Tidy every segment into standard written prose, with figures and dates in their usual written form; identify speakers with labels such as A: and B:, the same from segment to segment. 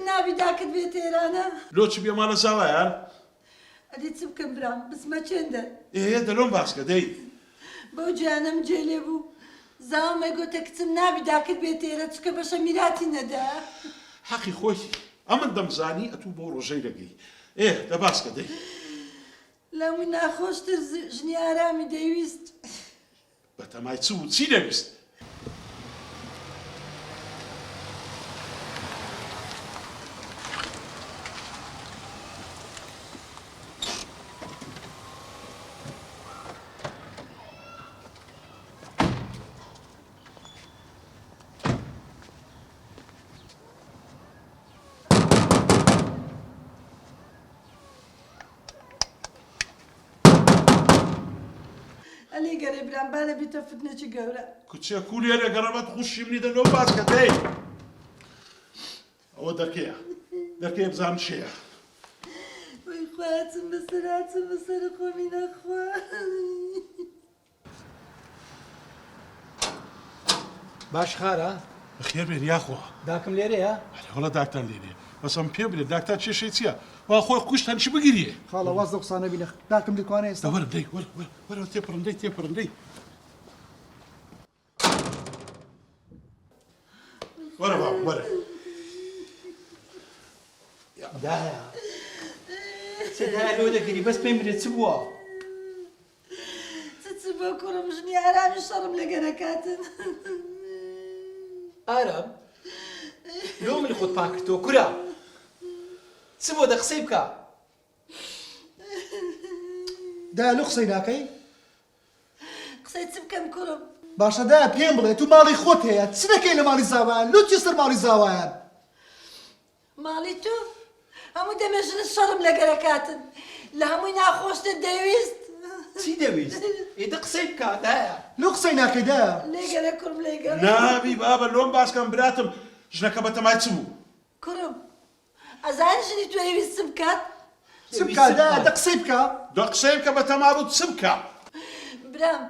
A: نابی داکت بێتە ئێرانە؟
B: لۆ چ بێ ماڵە زاوایان؟
A: ئەدی چ بکەم برام بچمە چێندەر؟
B: ئێ دە لۆم باس کە دەی.
A: بەو جیانەم جێ لێ بوو. زاوام ئەیگۆتە کچم نابی داکت بێتە ئێرە چونکە بەشە میراتی نەدایە.
B: حەقی خۆیتی ئەمن دەمزانی ئەتوو بەو ڕۆژەی دەگەی. ئێ دە باس کە دەی.
A: لەمووی ناخۆشتر ژنی ئارامی دەیویست.
B: بەتەمای چ بوو؟ چی دەویست؟
A: ئەلێ گەرێ برام با نەبیتە فتنەکی گەورە.
B: کچێ کو لێرە گەڕەبەت خوشی منی دە لۆ باس کە دەی ئەوە دەرکەیە دەرکەیە بزانم چێە.
A: وەی خوایە چم بەسەر هات چم بەسەر خۆمی نەخوا.
C: باش خارە.
B: بەخێر بێن یاخوا.
C: داکم لێرەیە؟
B: ئەرێ وەڵا داکتان لێرەیە بەس ئەم پێم بلێ داکتان کێشەی چیە وا خۆی کوشت هەنچی بگریێ.
D: خاڵە واز لەو قسانە بینە داکم لەکوانە ئێستا؟
B: وەرە دەی وەرە وەرە وەرە تێپڕن دەی تێپڕن دەی. وەرە بابم وەرە.
C: دایە چ دایە لۆ دەگری بەس پێم بلێ چ بووە؟
A: چ چ بۆ کوڕم ژنی ئارامی شەڕم لەگەر ئەکاتن.
C: ئارام لۆ ملی خۆت پاک کردەوە کورە چ بۆ دە قسەی بکە.
D: دایە لۆ قسەی ناکەی؟
A: قسەی چ بکەم کوڕم؟
D: باشە دایە پێم بڵێ تو ماڵی خۆت هەیە چ دەکەی لە ماڵی زاوایان لۆ چیە سەر ماڵی زاوایان؟
A: ماڵی تۆ هەموو دەمێ ژنت شەڕم لەگەر ئەکاتن لە هەمووی ناخۆشتر دەیویست.
C: چی دەویست؟ ئێ دە قسەی بکە دایە.
D: لۆ قسەی ناکەی دایە؟
A: لێگەرە کوڕم لێگەڕێ.
B: نابی بابە لۆم باس کەم براتم ژنەکە بەتەمای چ بوو؟
A: کوڕم ئەزانی ژنی تۆ ئەیویست چ بکات؟
D: چ بکات دایە دە قسەی بکە.
B: دە قسەی بکە بەتەما بوو چ بکا؟
A: برام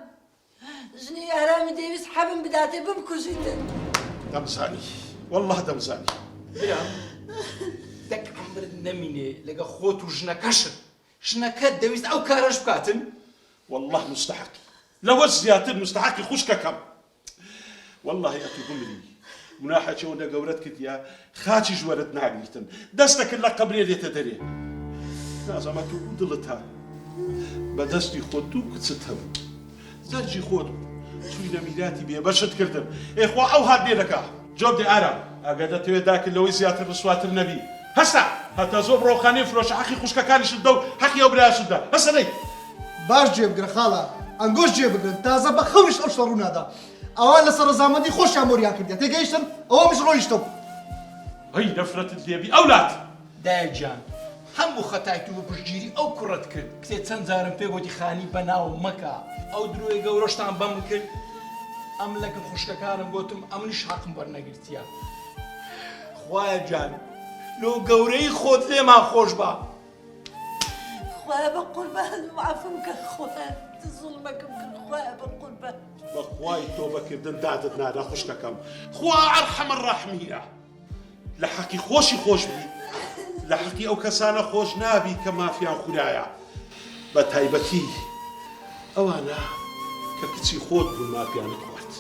A: ژنی ئارامی دەیویست حەبم بداتێ بمکوژیتن.
B: دەمزانی واللە دەمزانی.
C: برام دەک عەمرت نەمینێ لەگە خۆت و ژنەکەشت ژنەکەت دەویست ئەو کارەش بکاتن.
B: واللە مستحقی لەوەش زیاتر مستحقی خوشکەکەم واللهی ئەتوو بمری گوناحێکی ئەوەندە گەورەت کردیە خاچیش وەرت ناگریتن دەستەکرد لە قەبرێ دێتە دەرێ نازانم ئەتوو بوو دڵت هات بە دەستی خۆت دوو کچت هەبوو زەرجی خۆت بوو چووینە میراتی بێبەشت کردن ئێ خوا ئەو هات لێ دەکا جواب دێ ئارام ئەگەر دەتەوێت داکرد لەوەی زیاتر ڕسواتر نەبی هەستە هەتا زۆر بڕۆ خانەی فرۆشە حەقی خوشکەکانیشت دە و حەقی ئەو برایەشت دە هەستە دەی.
D: باش جێ بگرە خاڵە ئەنگۆش جێ بگرن تازە بە خەونیش ئەو شتە ڕوونادا ئەوان لەسەر ڕەزامەندی خۆشیان مۆریان کردیە تێگەیشتن ئەوە منیش ڕۆیشتم.
B: ئەی نەفرەتت لێبی ئەولاد.
C: دایە گیان هەموو خەتای تو بە پشتگیری ئەو کوڕەت کرد کچێ چەند جارم پێ گۆتی خانی بەناو مەکە ئەو درۆی گەورەشتان بەمن کرد ئەمن لەگەڵ خوشکەکانم گۆتم ئەمنیش حەقم وەرنەگرتیە خوایە گیان لۆ گەورەی خۆت لێمان خۆشبە.
A: خوایە بە قوربانم عەفوم کە خوایە چ زوڵمەکم کرد خوایە بە قوربان.
B: بەخوای تۆبەکردن دادت نادا خوشکەکەم خوا ارحم الراحمینە لە حەقی خۆشی خۆش بی لە حەقی ئەو کەسانە خۆش نابی کە مافیان خورایە بە تایبەتی ئەوانە کە کچی خۆت بوون مافیانت خوارد.